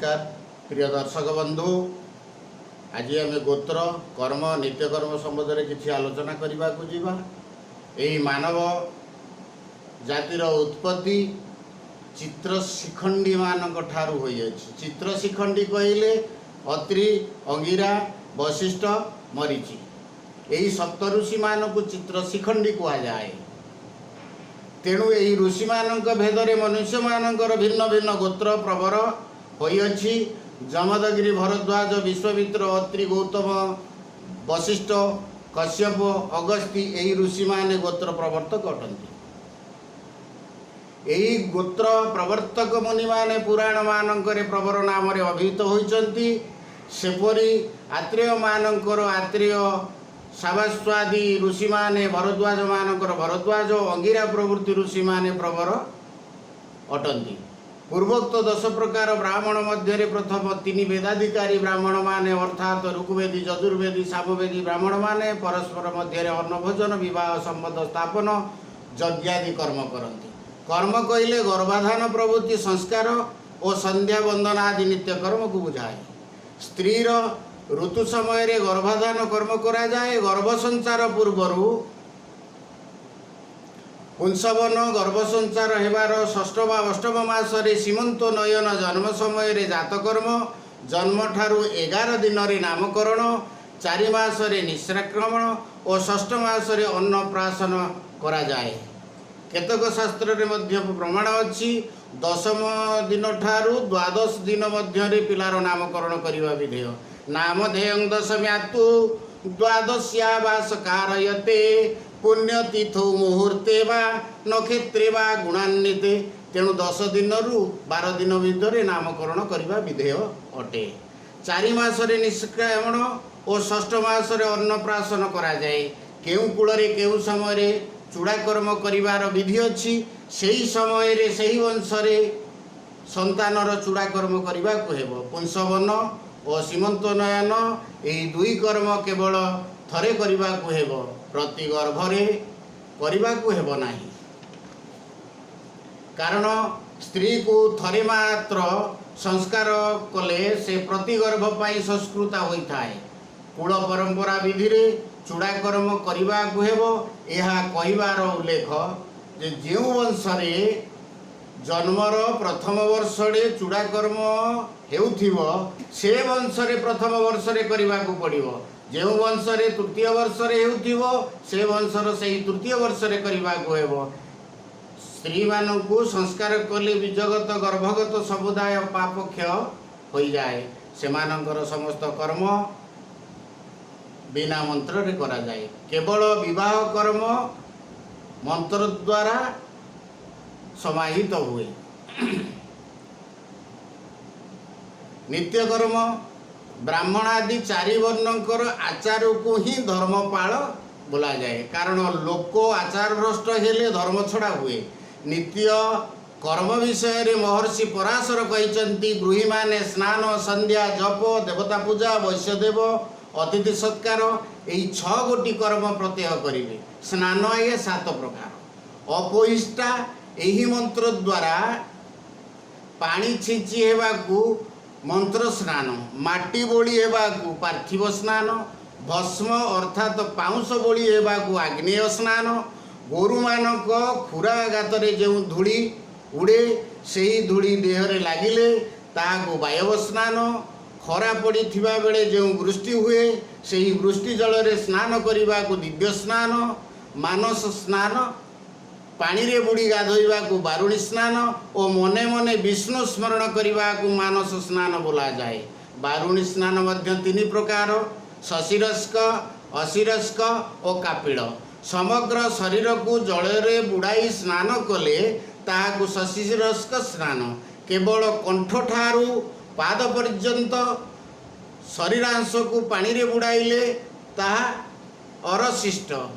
ନମସ୍କାର ପ୍ରିୟ ଦର୍ଶକ ବନ୍ଧୁ। ଆଜି ଆମେ ଗୋତ୍ର, କର୍ମ, ନିତ୍ୟକର୍ମ ସମ୍ବନ୍ଧରେ କିଛି ଆଲୋଚନା କରିବାକୁ ଯିବା। ଏହି ମାନବ ଜାତିର ଉତ୍ପତ୍ତି ଚିତ୍ର ଶିଖଣ୍ଡୀମାନଙ୍କ ଠାରୁ ହୋଇଅଛି। ଚିତ୍ର ଶିଖଣ୍ଡୀ କହିଲେ ଅତ୍ରି, ଅଙ୍ଗିରା, ବଶିଷ୍ଠ, ମରିଚି, ଏହି ସପ୍ତ ଋଷିମାନଙ୍କୁ ଚିତ୍ର ଶିଖଣ୍ଡୀ କୁହାଯାଏ। ତେଣୁ ଏହି ଋଷିମାନଙ୍କ ଭେଦରେ ମନୁଷ୍ୟମାନଙ୍କର ଭିନ୍ନ ଭିନ୍ନ ଗୋତ୍ର ପ୍ରବର ହୋଇଅଛି। ଯମଦଗ୍ନି, ଭରଦ୍ୱାଜ, ବିଶ୍ୱମିତ୍ର, ଅତ୍ରି, ଗୌତମ, ବଶିଷ୍ଠ, କଶ୍ୟପ, ଅଗସ୍ତି, ଏହି ଋଷିମାନେ ଗୋତ୍ର ପ୍ରବର୍ତ୍ତକ ଅଟନ୍ତି। ଏହି ଗୋତ୍ର ପ୍ରବର୍ତ୍ତକ ମୁନିମାନେ ପୁରାଣମାନଙ୍କରେ ପ୍ରବର ନାମରେ ଅଭିହିତ ହୋଇଛନ୍ତି। ସେପରି ଆତ୍ରେୟମାନଙ୍କର ଆତ୍ରେୟ, ସାବାସ୍ୱାଦୀ ଋଷିମାନେ ଭରଦ୍ୱାଜମାନଙ୍କର ଭରଦ୍ୱାଜ, ଅଙ୍ଗିରା ପ୍ରଭୃତି ଋଷିମାନେ ପ୍ରବର ଅଟନ୍ତି। ପୂର୍ବୋକ୍ତ 10 ପ୍ରକାର ବ୍ରାହ୍ମଣ ମଧ୍ୟରେ ପ୍ରଥମ ତିନି ବେଦାଧିକାରୀ ବ୍ରାହ୍ମଣମାନେ, ଅର୍ଥାତ୍ ଋଗ୍ବେଦୀ, ଯଜୁର୍ବେଦୀ, ସାମବେଦୀ ବ୍ରାହ୍ମଣମାନେ ପରସ୍ପର ମଧ୍ୟରେ ଅନ୍ନଭୋଜନ, ବିବାହ ସମ୍ବନ୍ଧ ସ୍ଥାପନ, ଯଜ୍ଞାଦି କର୍ମ କରନ୍ତି। କର୍ମ କହିଲେ ଗର୍ଭାଧାନ ପ୍ରଭୃତି ସଂସ୍କାର ଓ ସନ୍ଧ୍ୟା ବନ୍ଦନା ଆଦି ନିତ୍ୟ କର୍ମକୁ ବୁଝାଏ। ସ୍ତ୍ରୀର ଋତୁ ସମୟରେ ଗର୍ଭାଧାନ କର୍ମ କରାଯାଏ। ଗର୍ଭ ସଞ୍ଚାର ପୂର୍ବରୁ ପୁଂସବନ, ଗର୍ଭ ସଞ୍ଚାର ହେବାର ଷଷ୍ଠ ବା ଅଷ୍ଟମ ମାସରେ ସୀମନ୍ତ ନୟନ, ଜନ୍ମ ସମୟରେ ଜାତକର୍ମ, ଜନ୍ମଠାରୁ 11 ଦିନରେ ନାମକରଣ, 4 ମାସରେ ନିଷ୍କ୍ରମଣ ଓ ଷଷ୍ଠ ମାସରେ ଅନ୍ନପ୍ରାଶନ କରାଯାଏ। କେତେକ ଶାସ୍ତ୍ରରେ ମଧ୍ୟ ପ୍ରମାଣ ଅଛି, ଦଶମ ଦିନଠାରୁ ଦ୍ୱାଦଶ ଦିନ ମଧ୍ୟରେ ପିଲାର ନାମକରଣ କରିବା ବିଧେୟ। ନାମଧେୟଂ ଦଶମ୍ୟାତୁ ଦ୍ୱାଦଶ୍ୟାବାସ କାରୟତେ ପୁଣ୍ୟତିଥୌ ମୁହୂର୍ତ୍ତେ ବା ନକ୍ଷତ୍ରେ ବା ଗୁଣାନ୍ୱିତେ। ତେଣୁ 10 ଦିନରୁ 12 ଦିନ ଭିତରେ ନାମକରଣ କରିବା ବିଧେୟ ଅଟେ। 4 ମାସରେ ନିଷ୍କ୍ରମଣ ଓ ଷଷ୍ଠ ମାସରେ ଅନ୍ନପ୍ରାଶନ କରାଯାଏ। କେଉଁ କୂଳରେ କେଉଁ ସମୟରେ ଚୂଡ଼ାକର୍ମ କରିବାର ବିଧି ଅଛି, ସେହି ସମୟରେ ସେହି ବଂଶରେ ସନ୍ତାନର ଚୂଡ଼ାକର୍ମ କରିବାକୁ ହେବ। ପୁଂସବନ ଓ ସୀମନ୍ତୋନ୍ନୟନ, ଏହି ଦୁଇ କର୍ମ କେବଳ ଥରେ କରିବାକୁ ହେବ, ପ୍ରତି ଗର୍ଭରେ କରିବାକୁ ହେବ ନାହିଁ। କାରଣ ସ୍ତ୍ରୀକୁ ଥରେ ମାତ୍ର ସଂସ୍କାର କଲେ ସେ ପ୍ରତି ଗର୍ଭ ପାଇଁ ସଂସ୍କୃତା ହୋଇଥାଏ। କୁଳ ପରମ୍ପରା ବିଧିରେ ଚୂଡ଼ାକର୍ମ କରିବାକୁ ହେବ। ଏହା କହିବାର ଉଲ୍ଲେଖ ଯେ ଯେଉଁ ବଂଶରେ ଜନ୍ମର ପ୍ରଥମ ବର୍ଷରେ ଚୂଡ଼ାକର୍ମ ହେଉଥିବ, ସେ ବଂଶରେ ପ୍ରଥମ ବର୍ଷରେ କରିବାକୁ ପଡ଼ିବ। ଯେଉଁ ବଂଶରେ ତୃତୀୟ ବର୍ଷରେ ହେଉଥିବ, ସେ ବଂଶର ସେହି ତୃତୀୟ ବର୍ଷରେ କରିବାକୁ ହେବ। ସ୍ତ୍ରୀମାନଙ୍କୁ ସଂସ୍କାର କଲେ ବୀଜଗତ, ଗର୍ଭଗତ ସମୁଦାୟ ପାପ କ୍ଷୟ ହୋଇଯାଏ। ସେମାନଙ୍କର ସମସ୍ତ କର୍ମ ବିନା ମନ୍ତ୍ରରେ କରାଯାଏ। କେବଳ ବିବାହ କର୍ମ ମନ୍ତ୍ର ଦ୍ୱାରା ସମାହିତ ହୁଏ। ନିତ୍ୟକର୍ମ: ବ୍ରାହ୍ମଣ ଆଦି ଚାରି ବର୍ଣ୍ଣଙ୍କର ଆଚାରକୁ ହିଁ ଧର୍ମପାଳ ବୋଲାଯାଏ। କାରଣ ଲୋକ ଆଚାର ଭ୍ରଷ୍ଟ ହେଲେ ଧର୍ମ ଛଡ଼ା ହୁଏ। ନିତ୍ୟ କର୍ମ ବିଷୟରେ ମହର୍ଷି ପରାଶର କହିଛନ୍ତି, ଗୃହୀମାନେ ସ୍ନାନ, ସନ୍ଧ୍ୟା, ଜପ, ଦେବତା ପୂଜା, ବୈଶ୍ୟଦେବ, ଅତିଥି ସତ୍କାର, ଏହି 6 ଗୋଟି କର୍ମ ପ୍ରତ୍ୟହ କରିବେ। ସ୍ନାନ ଆଜ୍ଞା 7 ପ୍ରକାର। ଅପୋହିଷ୍ଟା ଏହି ମନ୍ତ୍ର ଦ୍ୱାରା ପାଣି ଛିଞ୍ଚି ହେବାକୁ ମନ୍ତ୍ର ସ୍ନାନ, ମାଟି ବୋଳି ହେବାକୁ ପାର୍ଥିବ ସ୍ନାନ, ଭସ୍ମ ଅର୍ଥାତ ପାଉଁଶ ବୋଳି ହେବାକୁ ଆଗ୍ନେୟ ସ୍ନାନ, ଗୋରୁମାନଙ୍କ ଖୁରା ଗାତରେ ଯେଉଁ ଧୂଳି ଉଡ଼େ, ସେହି ଧୂଳି ଦେହରେ ଲାଗିଲେ ତାହାକୁ ବାୟବ ସ୍ନାନ, ଖରା ପଡ଼ିଥିବା ବେଳେ ଯେଉଁ ବୃଷ୍ଟି ହୁଏ, ସେହି ବୃଷ୍ଟି ଜଳରେ ସ୍ନାନ କରିବାକୁ ଦିବ୍ୟ ସ୍ନାନ, ମାନସ ସ୍ନାନ, ପାଣିରେ ବୁଡ଼ି ଗାଧୋଇବାକୁ ବାରୁଣୀ ସ୍ନାନ ଓ ମନେ ମନେ ବିଷ୍ଣୁ ସ୍ମରଣ କରିବାକୁ ମାନସ ସ୍ନାନ ବୋଲାଯାଏ। ବାରୁଣୀ ସ୍ନାନ ମଧ୍ୟ ତିନି ପ୍ରକାର: ଶଶିରସ୍କ, ଅଶିରସ୍କ ଓ କାପିଳ। ସମଗ୍ର ଶରୀରକୁ ଜଳରେ ବୁଡ଼ାଇ ସ୍ନାନ କଲେ ତାହାକୁ ଶଶିରସ୍କ ସ୍ନାନ, କେବଳ କଣ୍ଠଠାରୁ ପାଦ ପର୍ଯ୍ୟନ୍ତ ଶରୀରାଂଶକୁ ପାଣିରେ ବୁଡ଼ାଇଲେ ତାହା ଅରଶିଷ୍ଟ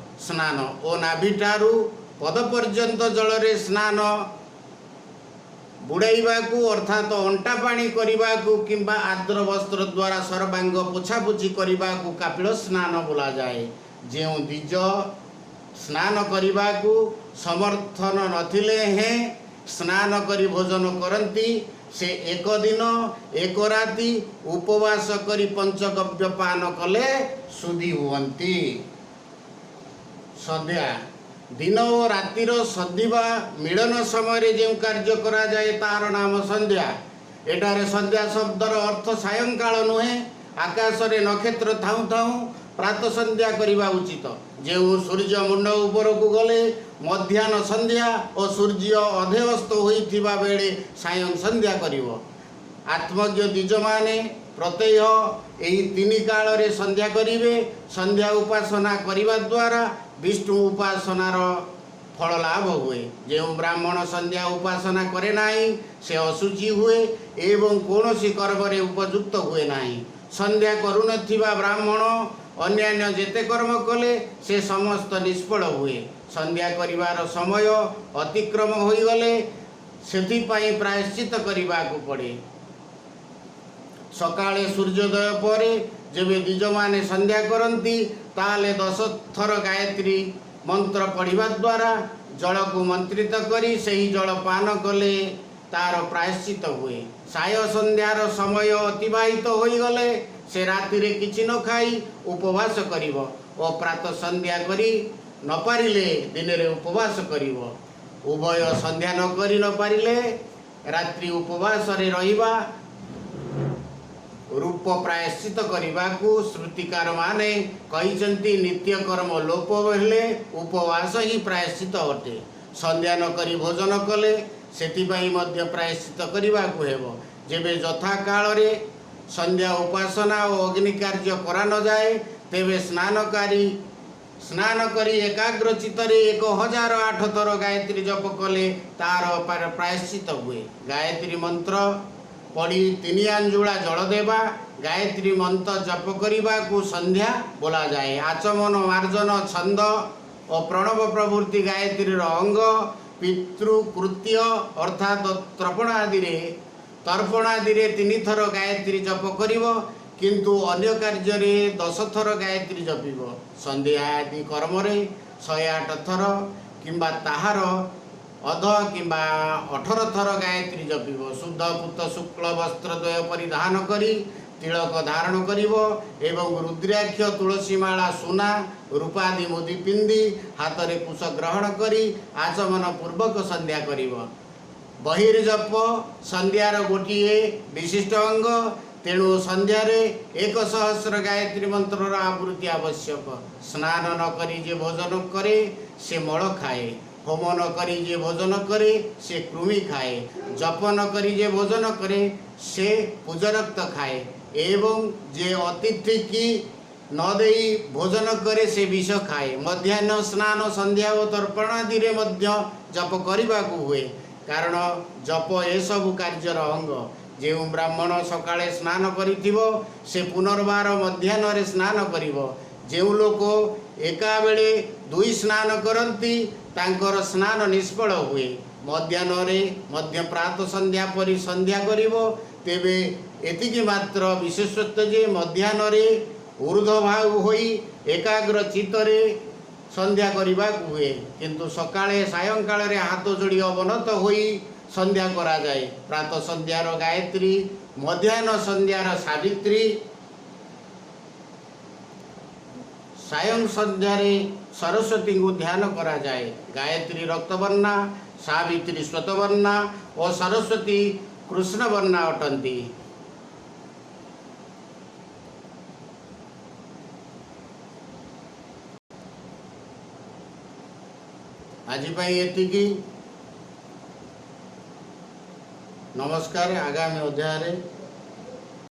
ସ୍ନାନ ଓ ନାଭିଠାରୁ ପଦ ପର୍ଯ୍ୟନ୍ତ ଜଳରେ ସ୍ନାନ ବୁଡ଼ାଇବାକୁ, ଅର୍ଥାତ ଅଣ୍ଟା ପାଣି କରିବାକୁ କିମ୍ବା ଆର୍ଦ୍ର ବସ୍ତ୍ର ଦ୍ୱାରା ସର୍ବାଙ୍ଗ ପୋଛାପୋଛି କରିବାକୁ କାପିଳ ସ୍ନାନ ବୋଲାଯାଏ। ଯେଉଁ ଦ୍ୱିଜ ସ୍ନାନ କରିବାକୁ ସମର୍ଥନ ନଥିଲେ ହେଁ ସ୍ନାନ କରି ଭୋଜନ କରନ୍ତି, ସେ ଏକ ଦିନ ଏକ ରାତି ଉପବାସ କରି ପଞ୍ଚଗବ୍ୟ ପାନ କଲେ ଶୁଦ୍ଧି ହୁଅନ୍ତି। ସନ୍ଧ୍ୟା। ଦିନ ଓ ରାତିର ସନ୍ଧି ବା ମିଳନ ସମୟରେ ଯେଉଁ କାର୍ଯ୍ୟ କରାଯାଏ, ତାହାର ନାମ ସନ୍ଧ୍ୟା। ଏଠାରେ ସନ୍ଧ୍ୟା ଶବ୍ଦର ଅର୍ଥ ସାୟଙ୍କାଳ ନୁହେଁ। ଆକାଶରେ ନକ୍ଷତ୍ର ଥାଉଁ ଥାଉଁ ପ୍ରାତଃ ସନ୍ଧ୍ୟା କରିବା ଉଚିତ। ଯେଉଁ ସୂର୍ଯ୍ୟ ମୁଣ୍ଡ ଉପରକୁ ଗଲେ ମଧ୍ୟାହ୍ନ ସନ୍ଧ୍ୟା ଓ ସୂର୍ଯ୍ୟ ଅଧେ ଅସ୍ତ ହୋଇଥିବା ବେଳେ ସାୟଂ ସନ୍ଧ୍ୟା କରିବ। ଆତ୍ମଜ୍ଞ ଦ୍ୱିଜମାନେ ପ୍ରତ୍ୟହ ଏହି ତିନି କାଳରେ ସନ୍ଧ୍ୟା କରିବେ। ସନ୍ଧ୍ୟା ଉପାସନା କରିବା ଦ୍ୱାରା ବିଷ୍ଣୁ ଉପାସନାର ଫଳ ଲାଭ ହୁଏ। ଯେଉଁ ବ୍ରାହ୍ମଣ ସନ୍ଧ୍ୟା ଉପାସନା କରେ ନାହିଁ, ସେ ଅଶୁଚି ହୁଏ ଏବଂ କୌଣସି କର୍ମରେ ଉପଯୁକ୍ତ ହୁଏ ନାହିଁ। ସନ୍ଧ୍ୟା କରୁନଥିବା ବ୍ରାହ୍ମଣ ଅନ୍ୟାନ୍ୟ ଯେତେ କର୍ମ କଲେ ସେ ସମସ୍ତ ନିଷ୍ଫଳ ହୁଏ। ସନ୍ଧ୍ୟା କରିବାର ସମୟ ଅତିକ୍ରମ ହୋଇଗଲେ ସେଥିପାଇଁ ପ୍ରାୟଶ୍ଚିତ କରିବାକୁ ପଡ଼େ। ସକାଳେ ସୂର୍ଯ୍ୟୋଦୟ ପରେ ଯେବେ ଦ୍ୱିଜମାନେ ସନ୍ଧ୍ୟା କରନ୍ତି, ତାହେଲେ 10 ଥର ଗାୟତ୍ରୀ ମନ୍ତ୍ର ପଢ଼ିବା ଦ୍ୱାରା ଜଳକୁ ମନ୍ତ୍ରିତ କରି ସେହି ଜଳ ପାନ କଲେ ତାର ପ୍ରାୟଶ୍ଚିତ ହୁଏ। ସାୟ ସନ୍ଧ୍ୟାର ସମୟ ଅତିବାହିତ ହୋଇଗଲେ ସେ ରାତିରେ କିଛି ନ ଖାଇ ଉପବାସ କରିବ ଓ ପ୍ରାତଃ ସନ୍ଧ୍ୟା କରି ନପାରିଲେ ଦିନରେ ଉପବାସ କରିବ। ଉଭୟ ସନ୍ଧ୍ୟା ନ କରି ନପାରିଲେ ରାତ୍ରି ଉପବାସରେ ରହିବା ରୂପ ପ୍ରାୟଶ୍ଚିତ କରିବାକୁ ଶ୍ରୁତିକାର ମାନେ କହିଛନ୍ତି। ନିତ୍ୟ କର୍ମ ଲୋପ ହେଲେ ଉପବାସ ହିଁ ପ୍ରାୟଶ୍ଚିତ ଅଟେ। ସନ୍ଧ୍ୟା ନ କରି ଭୋଜନ କଲେ ସେଥିପାଇଁ ମଧ୍ୟ ପ୍ରାୟଶ୍ଚିତ କରିବାକୁ ହେବ। ଯେବେ ଯଥାକାଳରେ ସନ୍ଧ୍ୟା ଉପାସନା ଓ ଅଗ୍ନି କାର୍ଯ୍ୟ କରା ନଯାଏ, ତେବେ ସ୍ନାନ କରି ଏକାଗ୍ର ଚିତ୍ତରେ 1008 ଥର ଗାୟତ୍ରୀ ଜପ କଲେ ତାର ପ୍ରାୟଶ୍ଚିତ ହୁଏ। ଗାୟତ୍ରୀ ମନ୍ତ୍ର ପଢ଼ି ତିନି ଆଞ୍ଜୁଳା ଜଳ ଦେବା, ଗାୟତ୍ରୀ ମନ୍ତ୍ର ଜପ କରିବାକୁ ସନ୍ଧ୍ୟା ବୋଲାଯାଏ। ଆଚମନ, ମାର୍ଜନ, ଛନ୍ଦ ଓ ପ୍ରଣବ ପ୍ରଭୃତି ଗାୟତ୍ରୀର ଅଙ୍ଗ। ପିତୃକୃତ୍ୟ ଅର୍ଥାତ୍ ତର୍ପଣ ଆଦିରେ ତିନିଥର ଗାୟତ୍ରୀ ଜପ କରିବ, କିନ୍ତୁ ଅନ୍ୟ କାର୍ଯ୍ୟରେ 10 ଥର ଗାୟତ୍ରୀ ଜପିବ। ସନ୍ଧ୍ୟା ଆଦି କର୍ମରେ 108 ଥର କିମ୍ବା ତାହାର ଅଧ କିମ୍ବା 18 ଥର ଗାୟତ୍ରୀ ଜପିବ। ଶୁଦ୍ଧ ପୂତ ଶୁକ୍ଳ ବସ୍ତ୍ର ଦ୍ୱୟ ପରିଧାନ କରି ତିଳକ ଧାରଣ କରିବ ଏବଂ ରୁଦ୍ରାକ୍ଷ, ତୁଳସୀ ମାଳା, ସୁନା ରୂପାଦି ମୁଦି ପିନ୍ଧି ହାତରେ କୁଶ ଗ୍ରହଣ କରି ଆଚମନ ପୂର୍ବକ ସନ୍ଧ୍ୟା କରିବ। ବହିର୍ଜପ ସନ୍ଧ୍ୟାର ଗୋଟିଏ ବିଶିଷ୍ଟ ଅଙ୍ଗ। ତେଣୁ ସନ୍ଧ୍ୟାରେ 1000 ଗାୟତ୍ରୀ ମନ୍ତ୍ରର ଆବୃତ୍ତି ଆବଶ୍ୟକ। ସ୍ନାନ ନ କରି ଯେ ଭୋଜନ କରେ, ସେ ମଳ ଖାଏ। ହୋମ ନ କରି ଯେ ଭୋଜନ କରେ, ସେ କୃମି ଖାଏ। ଜପ ନ କରି ଯେ ଭୋଜନ କରେ, ସେ ପୂଜରକ୍ତ ଖାଏ ଏବଂ ଯେ ଅତିଥିକି ନ ଦେଇ ଭୋଜନ କରେ, ସେ ବିଷ ଖାଏ। ମଧ୍ୟାହ୍ନ ସ୍ନାନ, ସନ୍ଧ୍ୟା ଓ ତର୍ପଣ ଆଦିରେ ମଧ୍ୟ ଜପ କରିବାକୁ ହୁଏ, କାରଣ ଜପ ଏସବୁ କାର୍ଯ୍ୟର ଅଙ୍ଗ। ଯେଉଁ ବ୍ରାହ୍ମଣ ସକାଳେ ସ୍ନାନ କରିଥିବ, ସେ ପୁନର୍ବାର ମଧ୍ୟାହ୍ନରେ ସ୍ନାନ କରିବ। ଯେଉଁ ଲୋକ ଏକାବେଳେ ଦୁଇ ସ୍ନାନ କରନ୍ତି, ତାଙ୍କର ସ୍ନାନ ନିଷ୍ଫଳ ହୁଏ। ମଧ୍ୟାହ୍ନରେ ମଧ୍ୟ ପ୍ରାତଃ ସନ୍ଧ୍ୟା ପରି ସନ୍ଧ୍ୟା କରିବ। ତେବେ ଏତିକି ମାତ୍ର ବିଶେଷତ୍ୱ ଯେ ମଧ୍ୟାହ୍ନରେ ଊର୍ଦ୍ଧ୍ୱବାହୁ ହୋଇ ଏକାଗ୍ର ଚିତ୍ତରେ ସନ୍ଧ୍ୟା କରିବାକୁ ହୁଏ, କିନ୍ତୁ ସକାଳେ ସାୟଙ୍କାଳରେ ହାତ ଯୋଡ଼ି ଅବନତ ହୋଇ ସନ୍ଧ୍ୟା କରାଯାଏ। ପ୍ରାତଃ ସନ୍ଧ୍ୟାର ଗାୟତ୍ରୀ, ମଧ୍ୟାହ୍ନ ସନ୍ଧ୍ୟାର ସାବିତ୍ରୀ, ସାୟଂ ସନ୍ଧ୍ୟାରେ ସରସ୍ୱତୀଙ୍କୁ ଧ୍ୟାନ କରାଯାଏ। ଗାୟତ୍ରୀ ରକ୍ତବର୍ଣ୍ଣା, ସାବିତ୍ରୀ ଶ୍ୱେତବର୍ଣ୍ଣା ଓ ସରସ୍ୱତୀ କୃଷ୍ଣବର୍ଣ୍ଣା ଅଟନ୍ତି। ଆଜି ପାଇଁ ଏତିକି। ନମସ୍କାର। ଆଗାମୀ ଅଧ୍ୟାୟରେ